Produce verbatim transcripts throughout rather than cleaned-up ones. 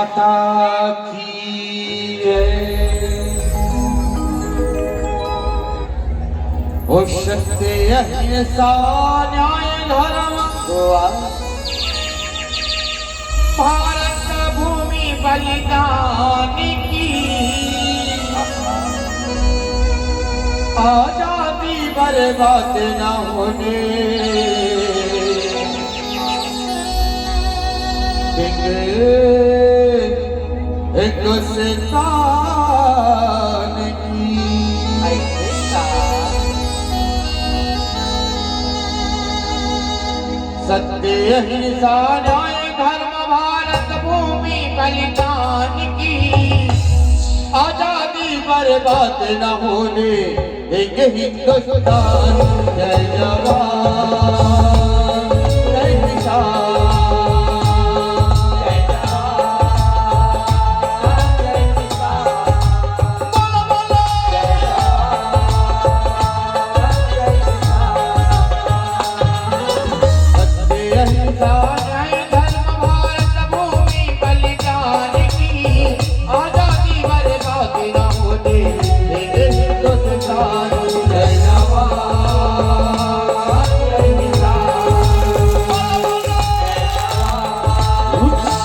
माता की जय। ओ सत्य अहिंसा न्याय धर्म, भारत भूमि बलिदान की, आजादी बर्बाद न होने देंगे हिंदुस्तान की। सत्य अहिंसा न्याय धर्म भारत भूमि बलिदान की, आजादी बर्बाद न होने एक हिंदुस्तान। जय जवान, जय किसान, जय जवान, जय किसान। बोलो, बोलो। जय जवान, जय किसान। सत्य अहिंसा न्याय धर्म भारत भूमि बलिदान की, आजादी बर्बाद न होने देंगे हिंदुस्तान। जय जवान, जय किसान। भारत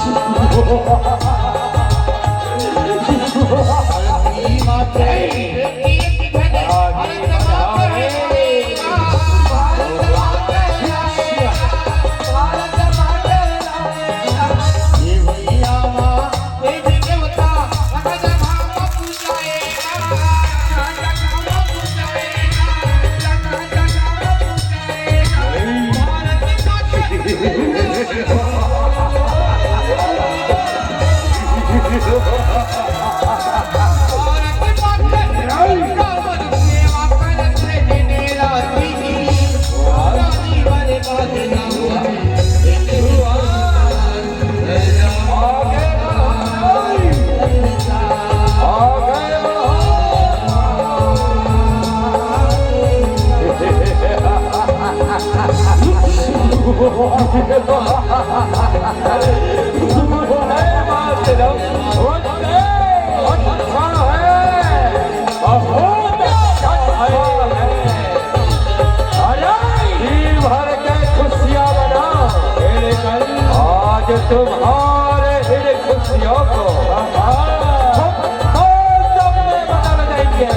माता की जय। बहुत अच्छा है। अरे, जी भर के खुशियाँ मनाओ। आज तुम्हारे इन खुशियों को हम सब में बदल देंगे।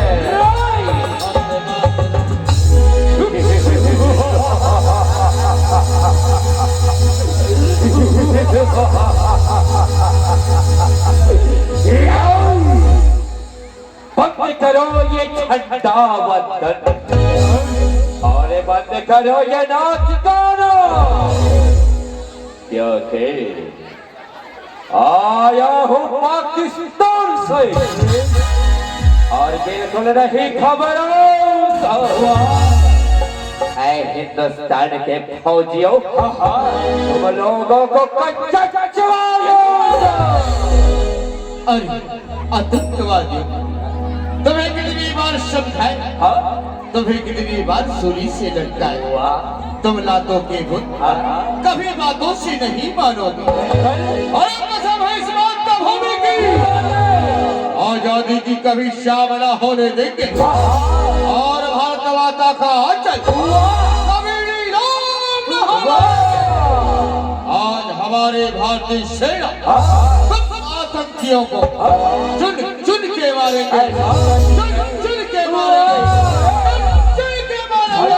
बंद करो ये झंडा वंदन, और बंद करो ये नाच गाना, क्योंकि आया हूँ पाकिस्तान से और बिल्कुल नहीं घबराऊंगा। ऐ हिंदुस्तान के फौजियों, तुम लोगों को कच्चा चबाऊंगा। अरे आतंकवादियों, तुम्हें कितनी बार समझाया, हाँ? तुम्हें कितनी बार सूली से लटकाया। वाह। तुम लातों के भूत, हाँ। कभी बातों से नहीं मानोगे। अरे कसम है इस मातृभूमि की, आजादी की कभी शाम ना होने देंगे। और भारत माता का आंचल कभी नीलाम न होगा। आज हमारे भारतीय सेना सब आतंकियों को चुन चुन के मारेंगे, चुन चुन के मारेंगे, चुन चुन के मारेंगे।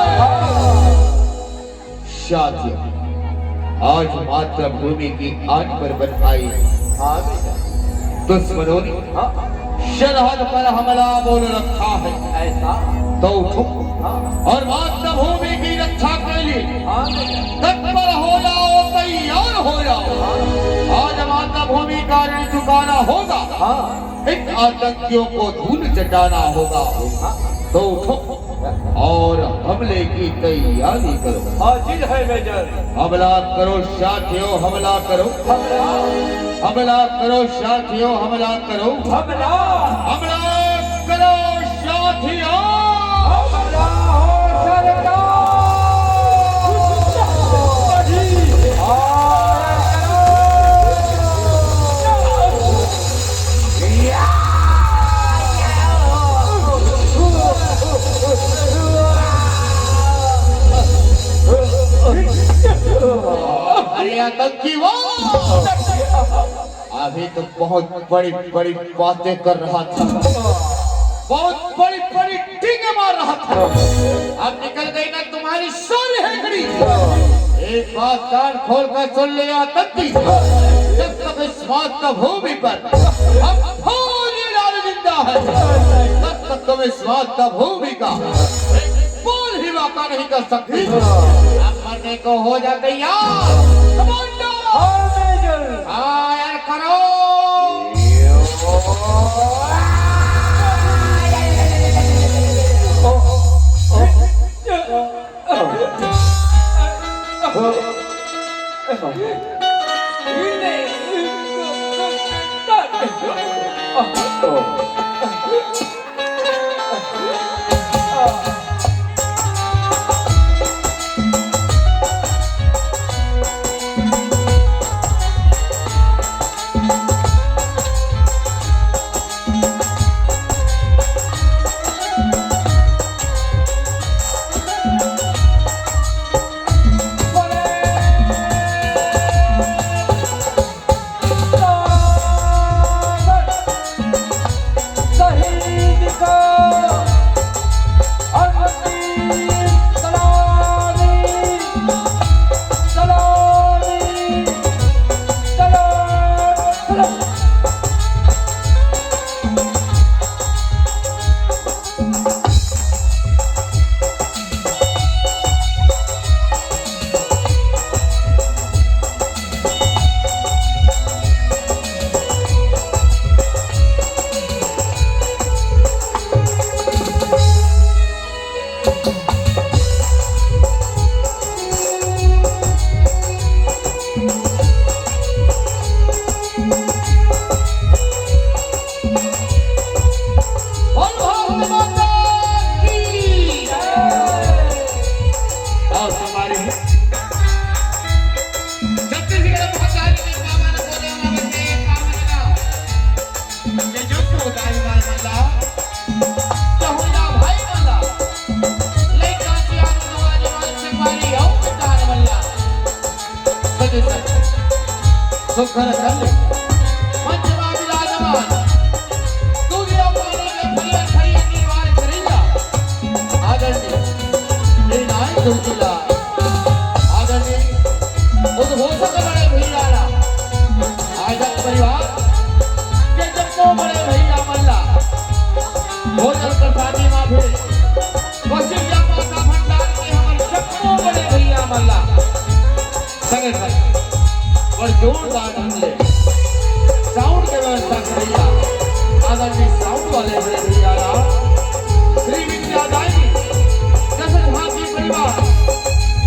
साथियों, आज मातृभूमि की आन पर बन आई दुश्मनों ने सरहद पर हमला बोल रखा है। ऐसा तो उठो और मातृभूमि की रक्षा के लिए तत्पर हो जाओ, तैयार हो जाओ। आज मातृभूमि का ऋण चुकाना होगा। इन आतंकियों को धूल चटाना होगा। तो उठो और हमले की तैयारी करो। हाजिर है मेजर। हमला करो साथियों, हमला करो। हमला। हमला करो साथियों, हमला करो। हमला। हमला करो साथियों। हमला हो सरकार। और करो। आतंकी वो अभी तो बहुत बड़ी बड़ी बातें कर रहा था, बहुत बड़ी बड़ी टीके मार रहा था। अब निकल गई ना तुम्हारी सारी हेकड़ी। एक बात कान खोल कर सुन ले आतंकी, जब तक इस मातृभूमि पर हम फौजी लाल जिंदा है, तब तक तुम इस मातृभूमि का एक बोल ही वाका नहीं कर सकते। अब मरने को हो जा तैयार। कमांडो! हाँ, यार, करो। शहीद को अंतिम सलामी, सलामी, सलाम, सलाम। बोल भारत माता की। और हमारे छत्तीसगढ़ पहुंचाने के बाबा ने बोले, बाबा जी, काम लगा। ये जो तो उदाई मार मल्ला, तो हुआ भाई मल्ला, लइका सियान नौजवान संगवारी हो, उदाई मल्ला। सजे सजे सुघर कर ले। मंच मा विराजमान, दूरिया वाले में प्रिय खैया निर्वाण करिया। आदरणीय श्री नारायण दुर्जीला, आदरणीय उद्घोषक बड़े भैया ला, आयोजक परिवार के जम्मो बड़े भैया मन ला, भोजन प्रसादी मा भी वशिष्ठ माता भंडार के हमर जम्मो बड़े भैया मन ला, संगे संग बड़ जोरदार ढंग ले साउंड के व्यवस्था करइया आदरणीय साउंड वाले बड़े भैया ला, श्री विद्यादायनी दशरथ भारती परिवार,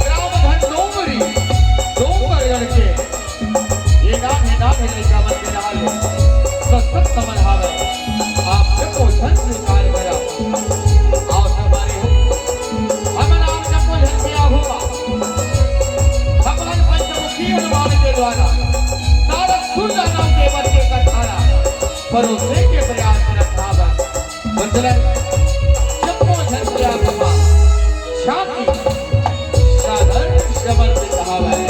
ग्राम धन डोंगरी, डोंगरगढ़ के ये नाम है, नाम है लइका मन के नाम है। सशक्त मन हावय। आप सबको झन स्वीकार करा। आओ संगवारी हो। हमन आप सबको झन किया होगा। भगवान पंचमुखी हनुमान के द्वारा नारद सुन नाम के बन के कथारा परोसे के प्रयास करत हावय। बचलन जम्मो झन के आत्मा शांति साधन समर्पित हवय।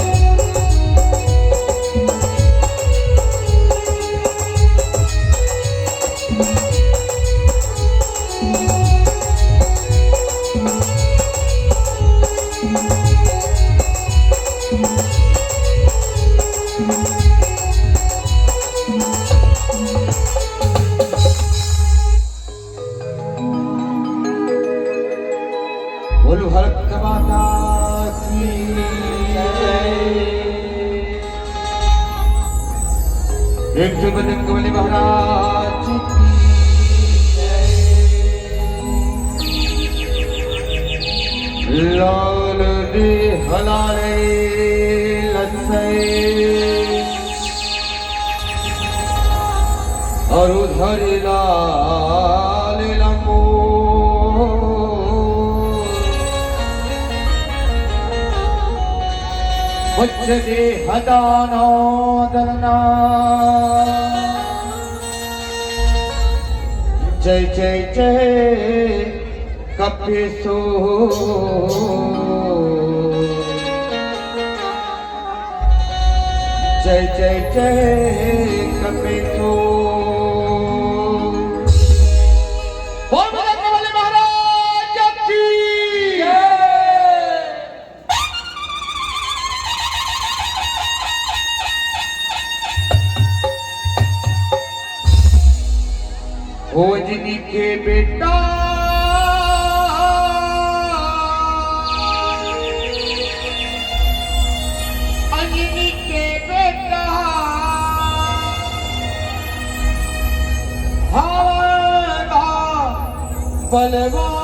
बोलो भारत माता की जय। एक जुगत कवली महाराज की जय। लाल दे हलाले लसई। अउ उधर लाल लंगोट। बच्चे दे हदानो दरना। जय जय जय कपिसो। जय जय जय कपिल। बोल बजरंग बली महाराज की। ओ अंजनी के बेटा, अंजनी के बेटा, हवय बलवान।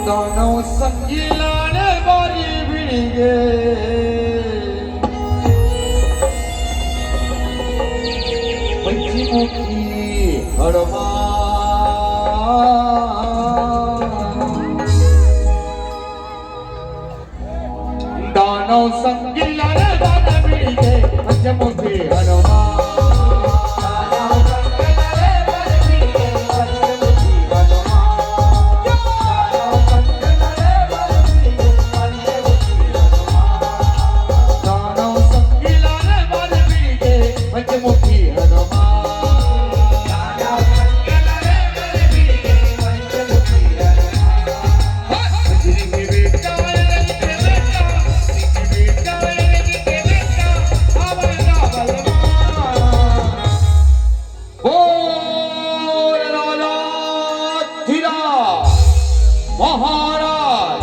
दानव संगी लड़े बर भिड़ गे। पंचमुखी हनुमान। दानव संगी लड़े बर भिड़ गे, पंचमुखी हनुमान। दानव संगी लड़े बर भिड़ गे, पंचमुखी हनुमान। बोल राजा धीरा महाराज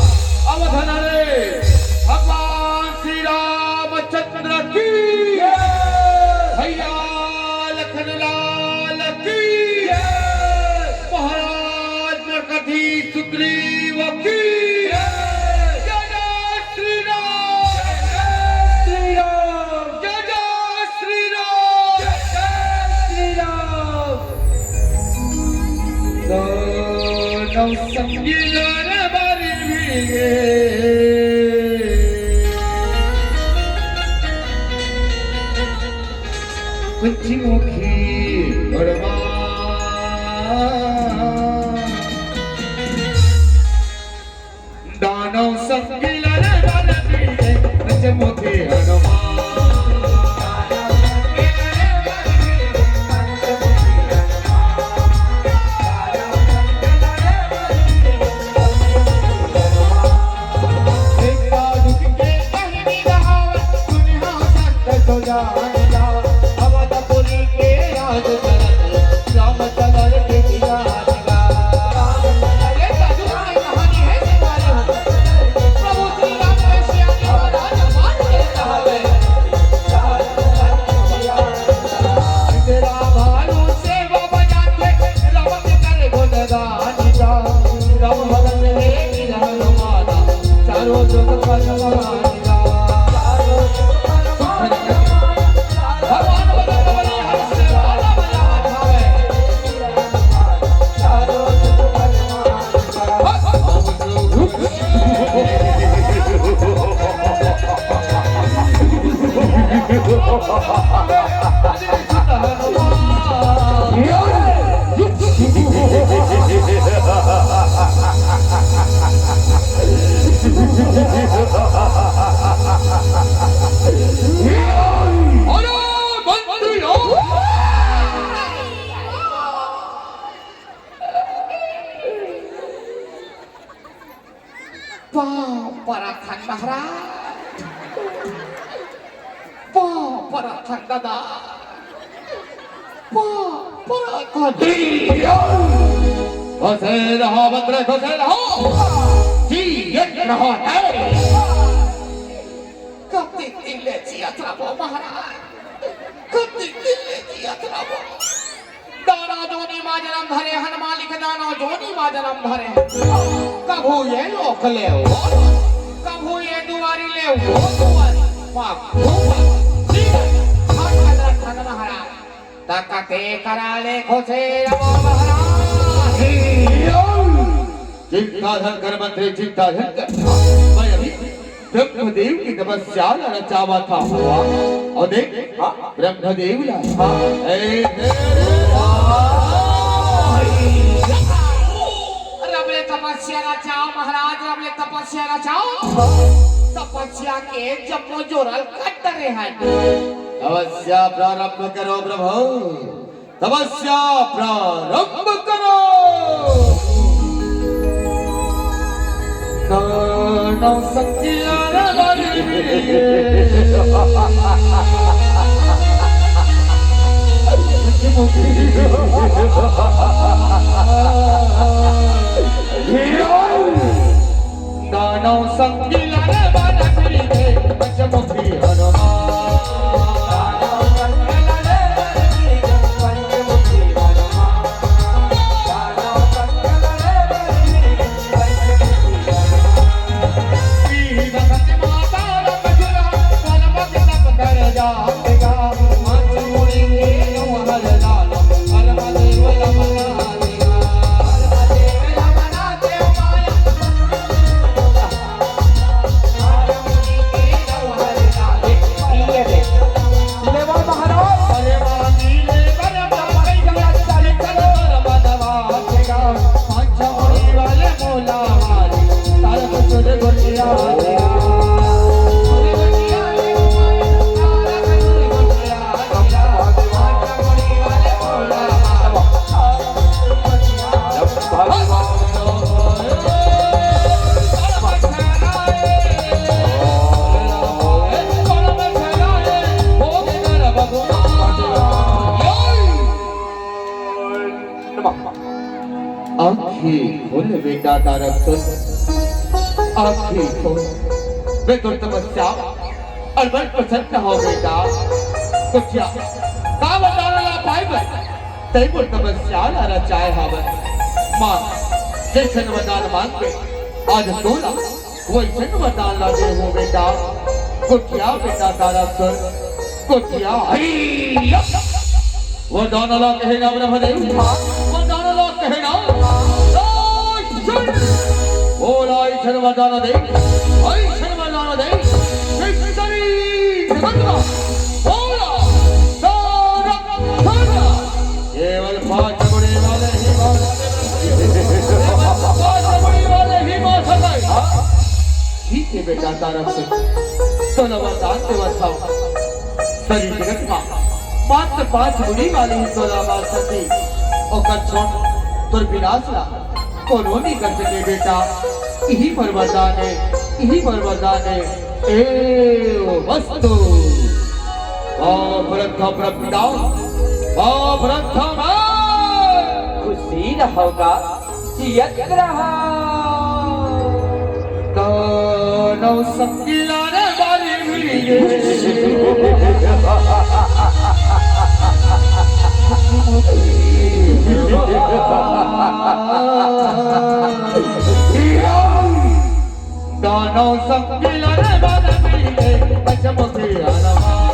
अवध नरेश भगवान श्री रामचंद्र की। भैया लखन लाल की। महाराज नरकटी सुग्रीव की। जय जय श्री राम। जय जय श्री राम। जय जय श्री राम। जय जय श्री राम। दानव संगी लड़े बर भिड़ गे। पंचमुखी हनुमान। दानव संगी लड़े बर भिड़ गे, पंचमुखी हनुमान। पाँव परत हन महाराज, पाँव परत हन दादा, पाँव परत हन। खुश रहो मंत्री, खुश रहो। जियत रहो है। कति दिन ले जियत रहो महाराज, कति दिन ले जियत रहो। दानव जोनी मा जनम धरे हन मालिक, दानव जोनी मा जनम धरे हन। कभू ये लोक ले वो, कभू ये दुआरी ले वो दुआरी। मा खूब जीवन हर कदर धन महाराज। तकते करा ले खुश रहो महाराज। चिंता झन कर मंत्री, चिंता झन कर। मैं अभी ब्रह्मदेव की तपस्या ला रचावत हँव। अउ देख, हाँ? ब्रह्मदेव ला। हाँ। ए, ए, ए, रब ले तपस्या रचाव महाराज। तपस्या रचाओ। तपस्या के जम्मो जोरल कट डरे हैं। तपस्या प्रारंभ करो प्रभु, तपस्या प्रारंभ करो। दानव संगिला रे बारी। दानव संगिला रे बारी रे, पंचमुखी हनुमान। आँखें खोल बेटा तारक सुन, आँखें खोल। मैं तो तपस्या और मन प्रसन्न हो बेटा। कुटिया का बताना ला पाए मैं, तई मोर तपस्या ला रचाए हावत। माँ, जैसन वरदान मांग के आज तोला वैसन वरदान ला दे हो बेटा। कुटिया बेटा तारक सुन, कुटिया। वरदान ला कहे ना ब्रह्मदेव, वरदान ला कहे ना। ओला ऐसन वरदान दे, ऐसन वरदान दे, सृष्टि जगत का ओला तारक सुन। केवल पांच मुड़ी वाले ही मार सकते हैं। केवल पांच मुड़ी वाले ही मार सकते हैं। ठीक है बेटा तारक सुन, तोला वरदान देवत हंव। सरी जगत मा मात्र पांच मुड़ी वाले ही तोला मार सकही। ओकर छोड़ तोर विनाश ला कोनो नहीं कर सके बेटा। इही मोर वरदान है, इही मोर वरदान है। एवमस्तु। बाप रखा प्रपिता, बाप रखा मैं। खुशी रहोगा, जियत रहा। दानव संगिला रे बारी मिली गे। दानव संगिला रे बारी मिली गे, पंचमुखी हनुमान।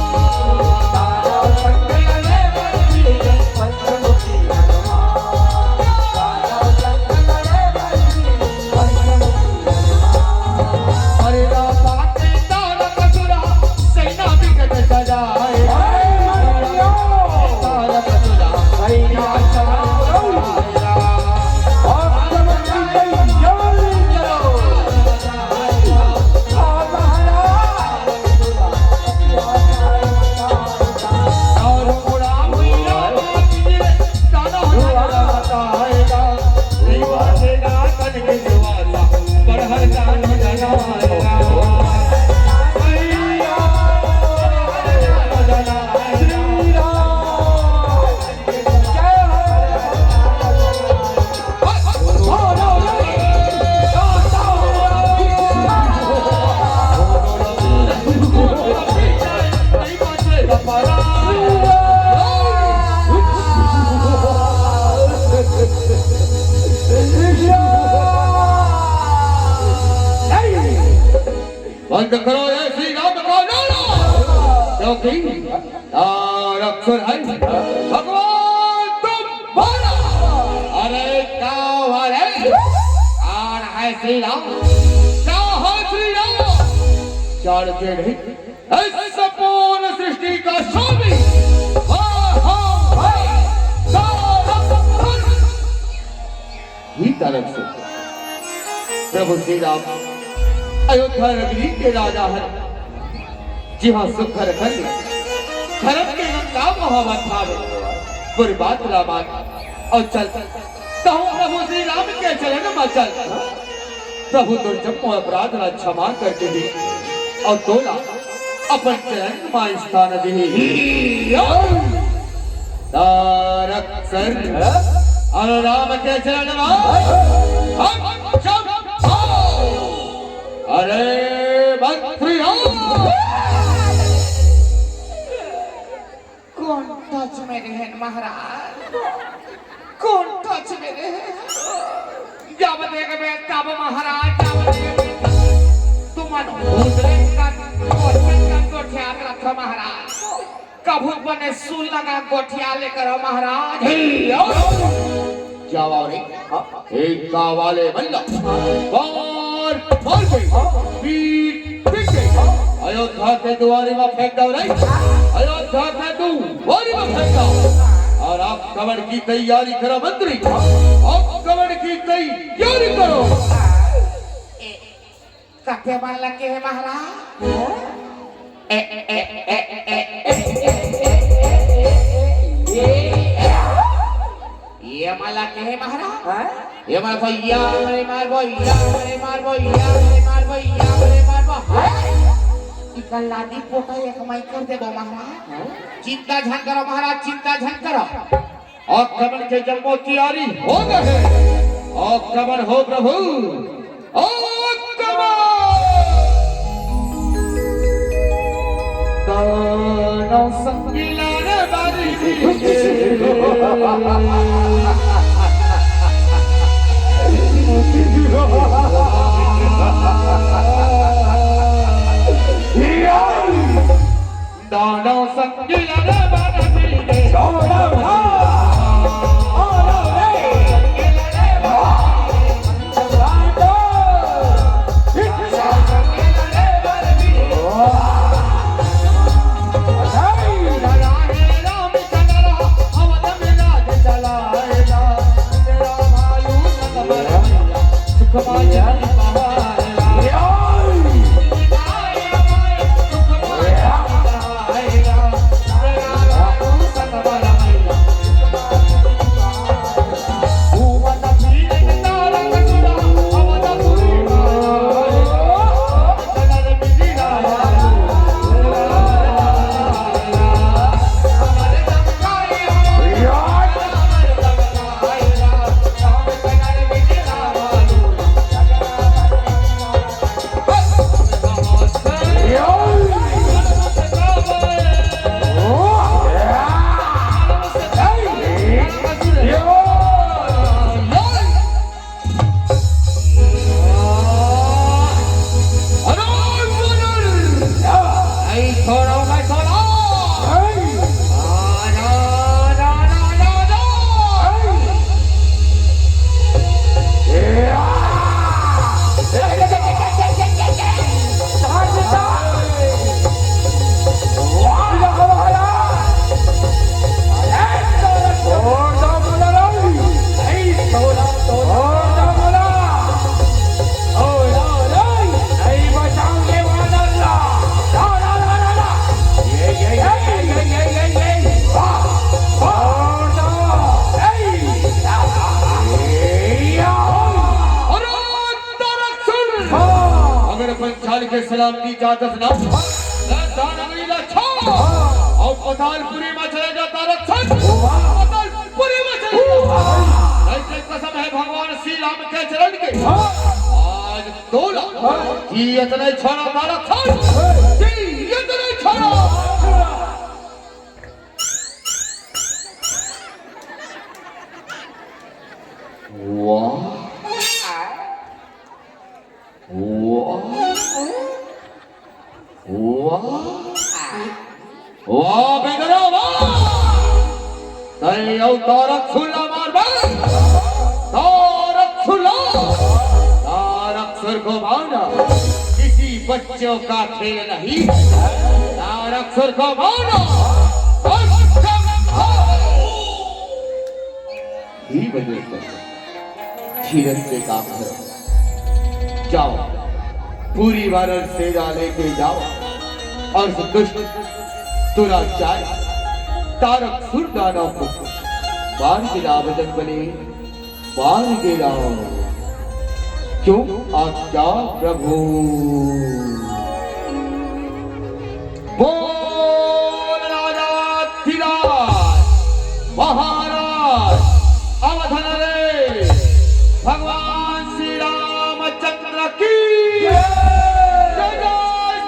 बंद करो ये श्री राम का नारा, क्योंकि तारक सुन है भगवान तुम बोला। अरे का वाले? कौन है श्री राम? का है श्री राम? चार के नहीं, इस संपूर्ण सृष्टि का स्वामी। हाँ, हाँ, भाई, तारक सुन। ही तारक सुन। प्रभु श्री राम अयोध्या नगरी के राजा हर, जिहां सुख हर खंड, धरम के गंगा बहावत हावे। मोर बात ला मान, अउ चल, तहूं प्रभु श्री राम के चरण म चल। प्रभु तोर जम्मो अपराध ला क्षमा कर देही, अउ तोला अपन चरण म स्थान देही। तारक सर, अरे राम के चरण म हम सब हो। अरे मंत्रियों, कौन टच में रहे महाराज? कौन टच में रहे? जब देखबे तब महाराज, जब देखबे तब। तुमन भूतरे का, भूतरे का गोठियात रखो महाराज। कभू बने सुन लगा गोठिया लेकर हो महाराज। जावा रे। एक गाँव वाले मन ला मार मार के, पीट पीट के अयोध्या के दुआरी म फेंक दव रे। अयोध्या के दुआरी म फेंक दव। अउ आक्रमण की तैयारी करो मंत्री, आक्रमण की तैयारी करो। ए, कते मन लगे हे महाराज? ए, ए, ए, ए, ए, ए, ए, ए, ए, ए, ए, ए, ए, ए, ये मन लगे हे महाराज? हाँ? ये मन भैया, मरे मार भैया, मरे मार भैया, मरे मार भैया, मरे मार भैया। इकर लादी पोटा एक मई कर देबो महाराज। हाँ? चिंता झन करो महाराज, चिंता झन करो। आक्रमण के जम्मो तैयारी हो गए हे। आक्रमण हो प्रभु, आक्रमण। दानव संगीला रे बारी। दानव संगीला रे बारी। दानव हा। अगर अपन चाल के सलाम दी जात अस ना, दानवीला छो, अउ पतालपुरी म चले जाता रक्षक, पतालपुरी म चले जाता। ऐसे कसम है भगवान श्री राम के चरण के, आज तोला, जी इतने छोड़ा तारा था, जी इतने छोड़ा। वाह। वाह। वाह। वाह, बेगरा, वाह। तैं अउ तारक सुल्ला मार बे। तारक सुल्ला। तारक सुर को भावना। किसी बच्चों का खेल नहीं। तारक सुर को भावना। ही बजे। धीरज से काम करो। जाओ, पूरी बारह सेना लेके जाओ और उस दुष्ट दुराचार तारक सुर दानव को मार गिराओ, बजरंग बली, मार गिराओ। क्यों आज्ञा प्रभु। बोल राजा धिराज महाराज अवध नरेश भगवान श्री रामचंद्र की जय। जय जय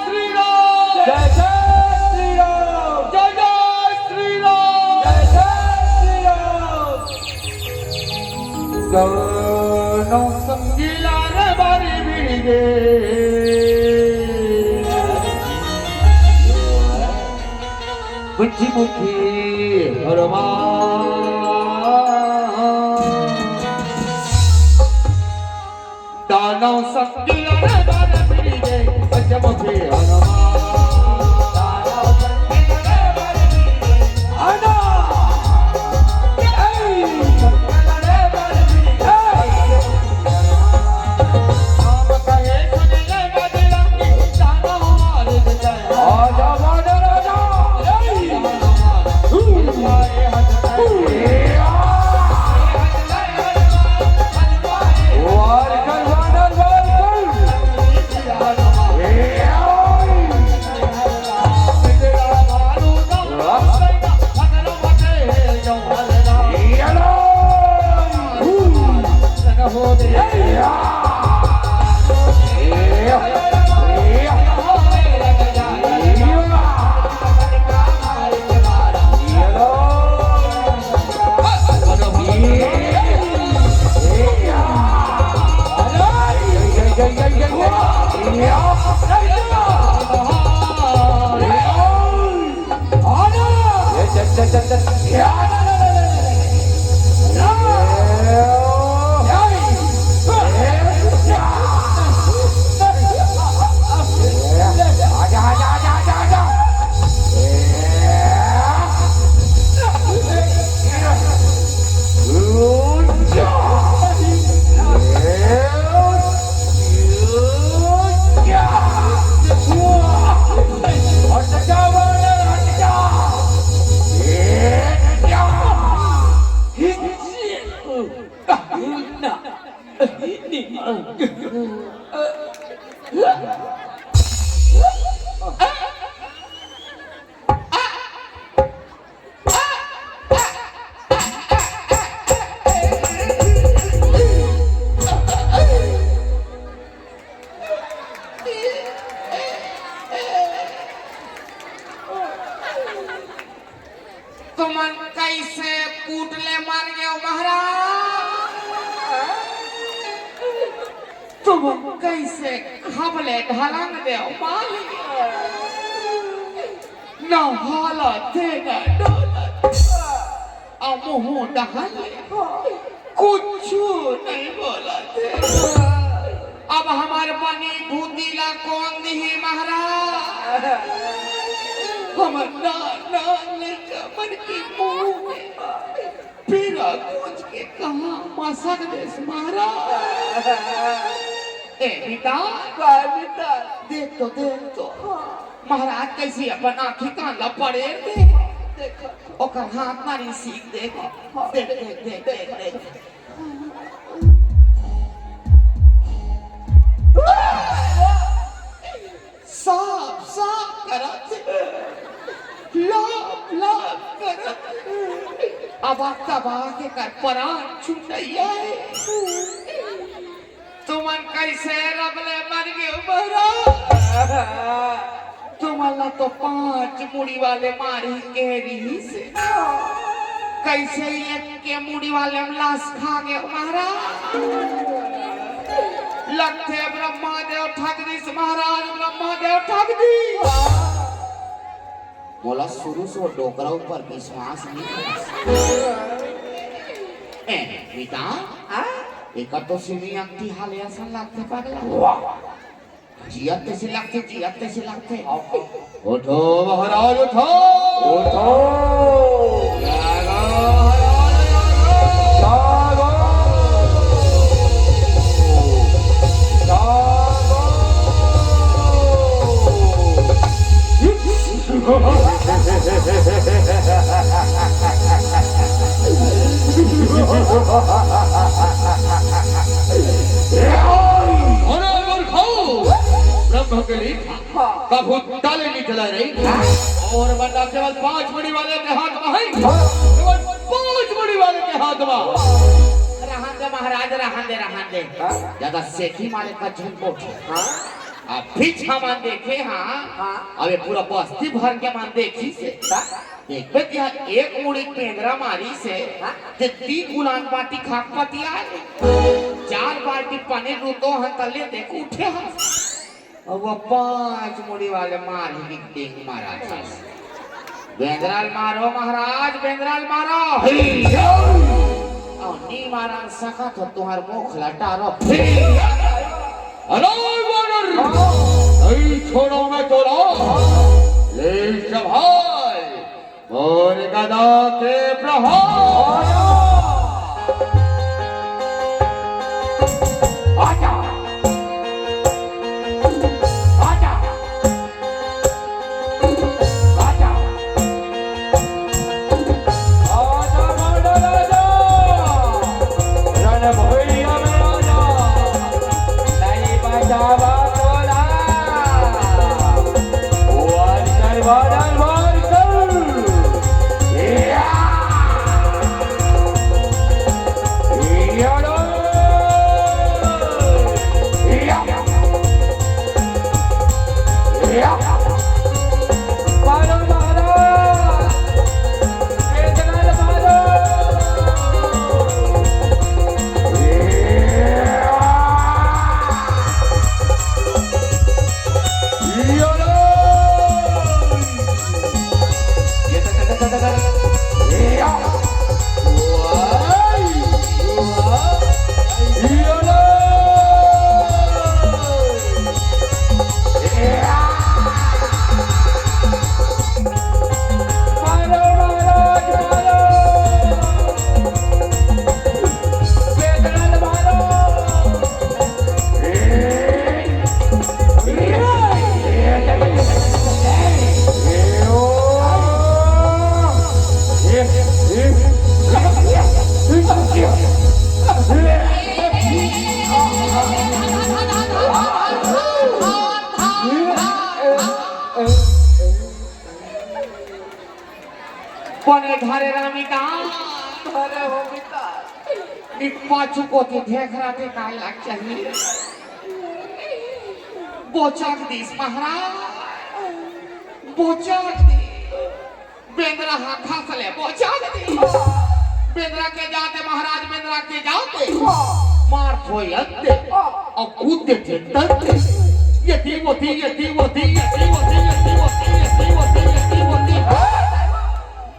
श्री राम। जय जय श्री राम। जय जय श्री राम। जय जय श्री राम। दोनों संगीला रे बारी बीड़ी गे। पंचमुखी हनुमान। दानव संगीला रे बारी बीड़ी गे, पंचमुखी हनुमान। तुमन कइसे कूट ले मर गेव महाराज? तुमन कइसे खप ले ढलंग देव मालिक? न हालत हे न डोलत, अउ मुहूं डहन ले कुछु नइ बोलत हे। अब हमर बनी भूती ला कोन दिही महाराज? हमर नान नान लइका मन के मुहूं में पीरा गूंज के कहां मसक देस महाराज। ए बेटा, का बेटा? देख तो, देख तो। महाराज कइसे अपन आंखी कान ला पड़ेर दे। देखो। ओकर हाथ मारी सीख देखो। देख, देख, देख, देख, देख। साफ, साफ करत हे। लाफ, लाफ करत हे। अब तबाह के कर परान छूटइया हे। तुमन कइसे रब ले मर गेव महाराज? तुमन ला तो पांच मुड़ी वाले मारही के रिहिस हे। कइसे एक के मुड़ी वाले म लास खा गेव महाराज? लगथे ब्रह्मा देव ठग दिस महाराज, ब्रह्मा देव ठग दिस। मोला शुरू से वो डोकरा ऊपर विश्वास नइ हे। ए, बेटा, हाँ? एकर तो सिमी अंगठी हाले असन लगथे पगला। वाह। जियत तइसे लगथे, जियत तइसे लगथे। उठो महाराज, उठो। उठो। जागो महाराज, जागो। जागो। जागो। भुट्टा ले निकला नहीं। हाँ? अउ बता, केवल पांच मुड़ी वाले के हाथ में है। हाँ। केवल पांच मुड़ी वाले के हाथ में। रहन दे महाराज, रहन दे, रहन दे। हाँ? ज्यादा सेखी मारे का झंझट। हाँ? अभी छा मन देखे, हाँ? हाँ। अबे पूरा बस्ती भर के मन देखिस हे। हाँ? देखबे कि हाँ, एक मुड़ी बेंदरा मारिस हे, हाँ? ते तीन गुलान बाटी खाक पतिया हे। चार बाल्टी पानी रूतो हन, तले देख उठे हस। अउ वो पांच मुड़ी वाले मार ही टिंग मारा था। बेंदरा ल मारो महाराज, बेंदरा ल मारो। अउ नी मारन सकत हो, तुंहर मुख ल टारो। अरे वानर, नहीं छोड़ो मैं तोला। ले चल भाई। मोर गदा के प्रहार। आजा। आजा। आजा। आजा, आजा, आजा। रण भुइयां में आजा। नहीं बचावा तोला। वार कर, वार कर, वार कर। या! या! या! या! मारो महाराज! वेदना मारो! या! या! बने धरे रमिता, धरे हो मिता। ई पाछू कोती ढेखरा के काय लाग चाहिए? बोचक दिस महाराज, बोचक दिस। बेंदरा हा खस ले बोचक दिस। बेंदरा के जाते महाराज, बेंदरा के जाते मार थोयन दे, अउ कूद देथे तन दे। ये दी वो दी, ये दी वो दी, ये दी वो दी, ये दी वो दी, ये दी वो दी, ये दी वो दी।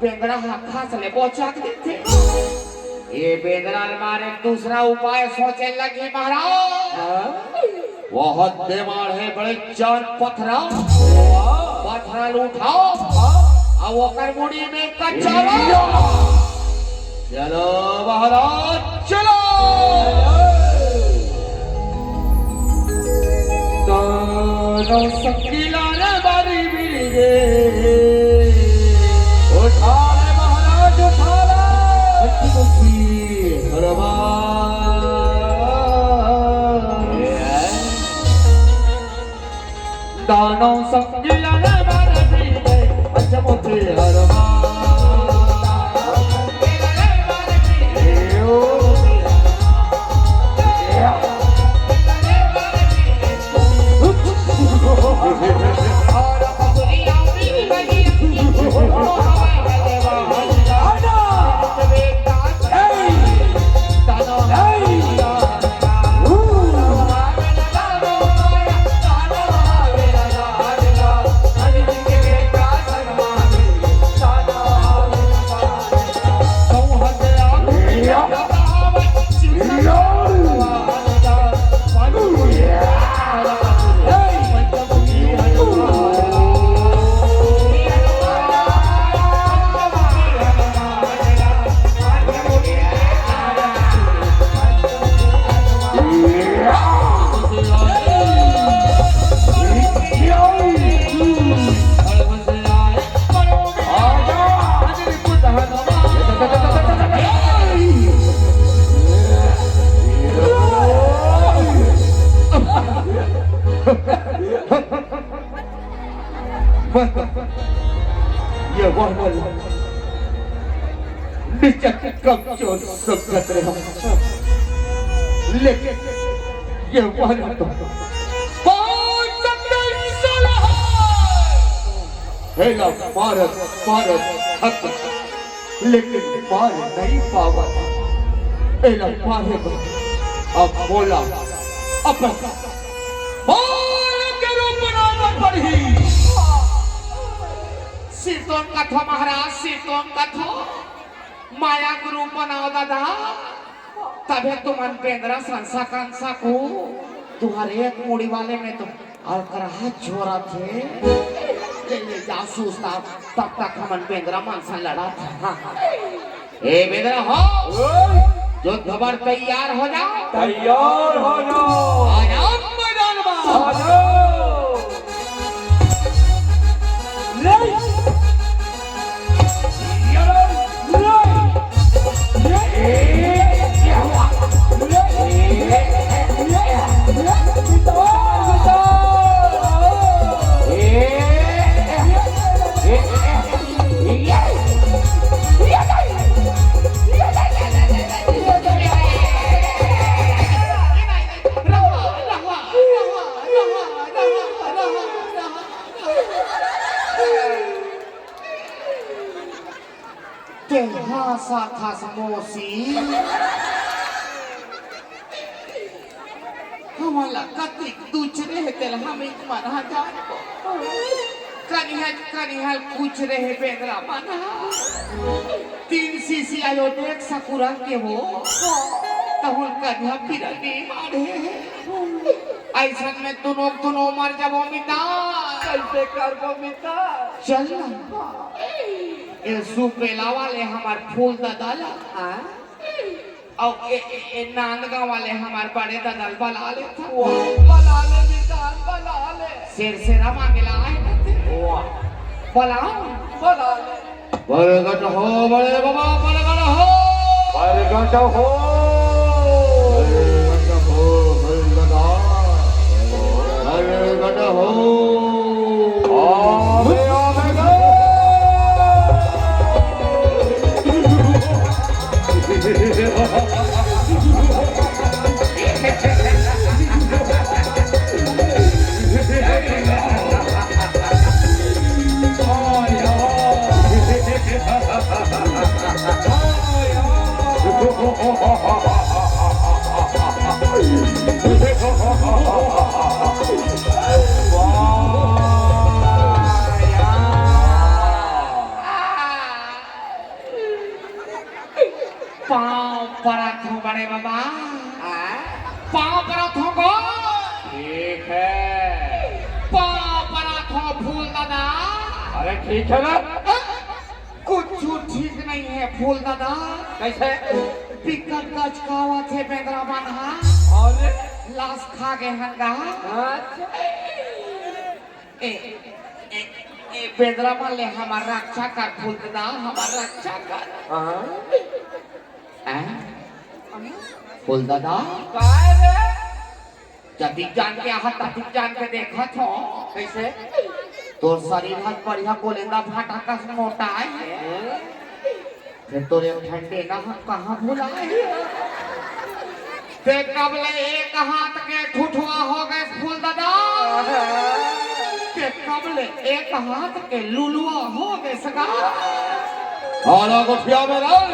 बेंदरा हा खस ले बोचक देथे। ये बेंदरा ल मारे दूसरा उपाय सोचे लगी महाराज। हाँ? बहुत बेमार हे, बड़े चान पथरा। वाह। पथरा ल उठाओ। हाँ। अउ ओकर मुड़ी में कच्चा लो। चलो महाराज, चलो। दोनों संगीला रे बारी मिल गे। उठा ले महाराज, उठा ले। हनुमान। दानव संगिला रे बारे पीले, पंचमुखी हनुमान। कमजोर समझत रहे हम, लेकिन ये वाला तो बहुत अंदर से रहा। हेला मारत मारत थक, लेकिन मार नहीं पावत। एला मारे बर अब मोला अपन माया के रूप बनाना पड़ही। सिरतोन कथो महाराज, सिरतोन कथो। माया के रूप बनाओ दादा, तभे तुमन बेंदरा संसा कंसा को तुहर एक मुड़ी वाले में तो अलकरहा छोरा थे। ले, ले जासूस था, तब तक हमन बेंदरा मन से लड़ा था। हाँ, हाँ। ए बेंदरा हो, युद्ध बर तैयार हो जाओ। तैयार हो जाओ। आ जाओ मैदान में। आ जाओ। तें हाँसत हस मौसी, हमन ला कतिक दुचरे हे तेला हम एक मन हा जानबो। कनिहा कनिहा कुचरे हे बेंदरा मन हा। तीन सीसी आयो देख सकुरा के हो, तहुन कनिहा फिर नहीं मारे। अइसन में दुनो दुनो मर जाबो मिता। कइसे करबो मिता? चल ना। ए सुपेला वाले हमर फूल दादा ला, हाँ? अउ ए, ए, ए नांदगांव वाले हमर बड़े दादा ला बला ले था। वाह, बला ले मिता, बला ले। शेर शेरा मांगे ला आए ना थे। वाह। बलाओ। बला ले। परगट हो बड़े बाबा, परगट हो। परगट हो। परगट हो, परगट हो। परगट हो। आवे, आवे गो। पाँव परत हूँ बड़े बाबा। हाँ? पाँव परत हूँ गो। ठीक है। पाँव परत हूँ फूल दादा। अरे ठीक है ना? कुछ ठीक नहीं है फूल दादा। कैसे? बिकट गचकावत हे बेंदरा मन हा। अरे? लास खा गे हन गा। अच्छा। ए, ए, ए, बेंदरा मन ले हमर रक्षा कर फूल दादा, हमर रक्षा कर। हाँ। हैं? फूल दादा? काय रे? जतिक जान के आहा, ततिक जान के देखत हो। कैसे? तोर शरीर ह बढ़िया गोलेंदा भाटा कस मोटा हे। हम्म। फेर तोर एक ठन डेना ह कहाँ भुलाए? ते कब ले एक हाथ के ठुठुआ हो गए फूल दादा? ते कब ले एक हाथ के लुलुआ हो गए सगा? आला गोठिया में राम,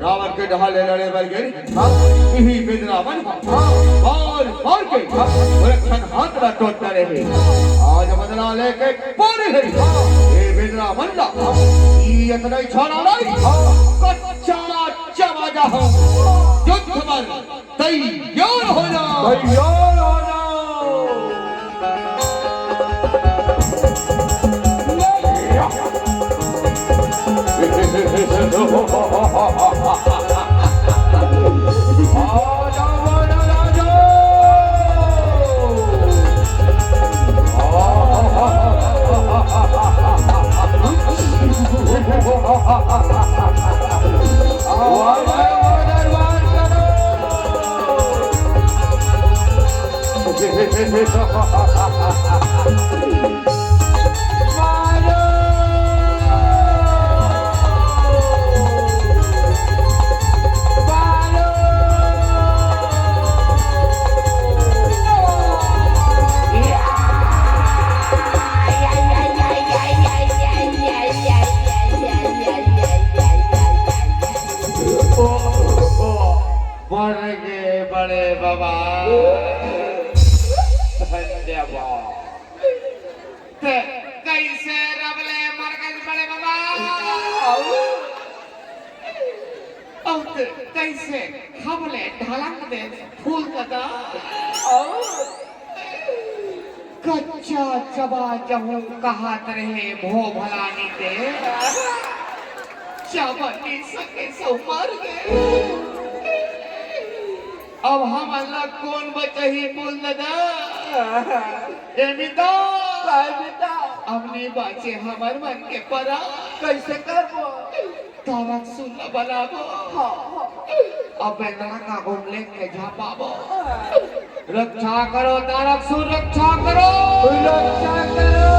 रावण के डहार ले लड़े बर गे। हाँ, इही बेंदरा मन ह, हाँ, मार मार के, हाँ, ओला एक ठन हाथ ला टोट डारे हे। आज बदला लेके पानी हरी, हाँ, ये बेंदरा मन ला, हाँ, ये इतना ही छोड़ा नहीं, हाँ, कच्चा चबा जा हूँ। युद्ध बर तैयार हो जा। तैयार हो जा। बड़े बाबा, धन्यवाद। ते कइसे रब ले मर गे बड़े बाबा? अउ ते कइसे खबले ढलक दे फूल ददा? अउ कच्चा चबा जहूं कहत रहे भो भलानी ते, चबा नइ सके सो मर गे। अब हमन ला कोन बचाही बोल ददा? ए मिता, काय बेटा? अब नइ बाचे हमर मन के परा। कइसे करबो? तारक सुन बलाबो। हाँ, हाँ। अब बेंदरा का घूम लेके जा पाबो। रक्षा करो तारक सुन, रक्षा करो। रक्षा करो।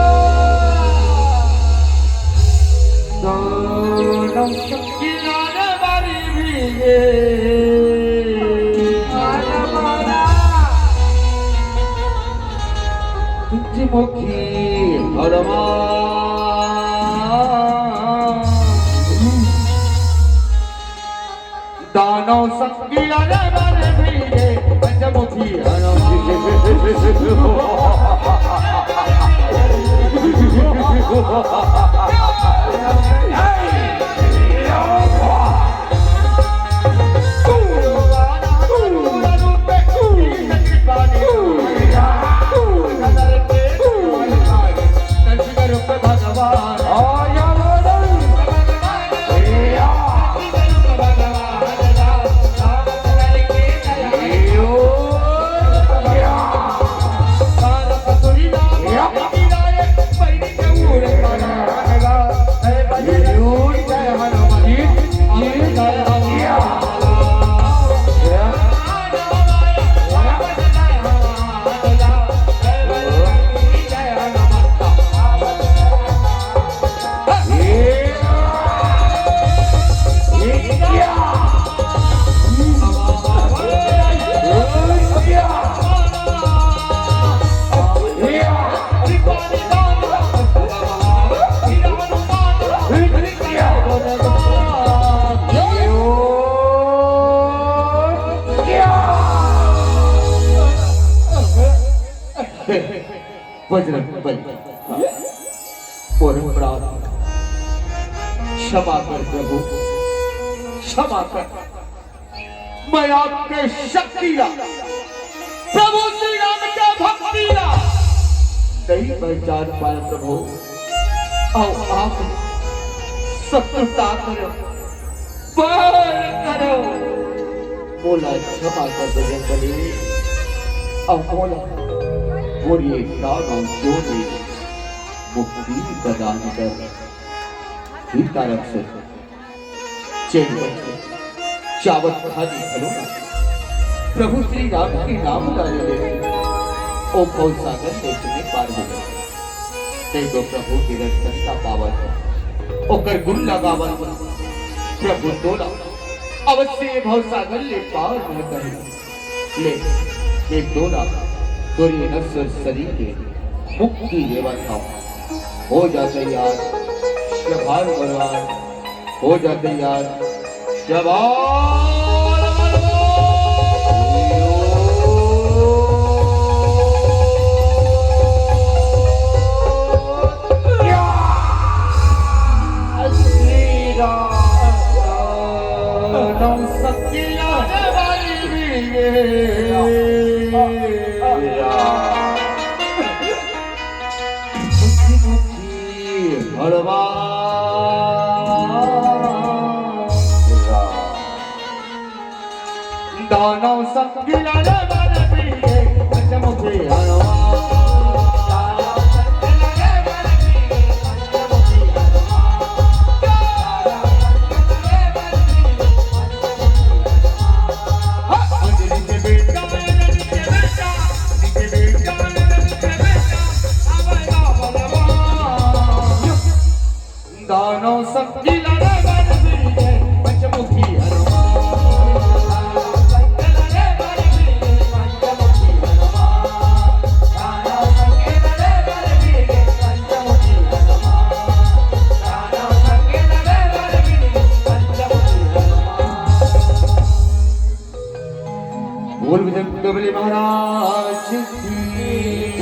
दोनों किनारे बारी भीगे। पंचमुखी हनुमान। दानव संगीला रे बारे भीगे, पंचमुखी हनुमान। बजरंग बली, मोर प्राण, क्षमा कर प्रभु, क्षमा कर। मैं आपके शक्ति ला, प्रभु श्री राम के भक्ति ला नइ पहचान पाए प्रभु। अउ आप शत्रुता करो, पार करो। मोला क्षमा कर दे जंगली। अउ मोला मोर ये दानव जोनी मुक्ति प्रदान कर। हे तारक से चैन बन के चावत खानी घलो ना। प्रभु श्री राम के नाम ला ले ले। ओ भव सागर में तुम्हें पार हो गए। ते तो प्रभु के दर्शन का पावन है, ओकर गुण लगावन है। प्रभु तोला अवश्य ये भव सागर ले पार न करे। ले, ये तोला तोरी नश्वर शरीर के मुक्ति देवत हव। हो जा तैयार, शबाल बलवान, हो जा तैयार, शबाल बलवान। श्री राम, राम सखिया रे बारी भी गे। राम। मुखी मुखी हरवा। राम। दानव संगीला रे बारे पीले, पंचमुखी हनुमान। दानव संगीला रे बारे पीले, पंचमुखी हनुमान। बोल बजरंग बली महाराज की।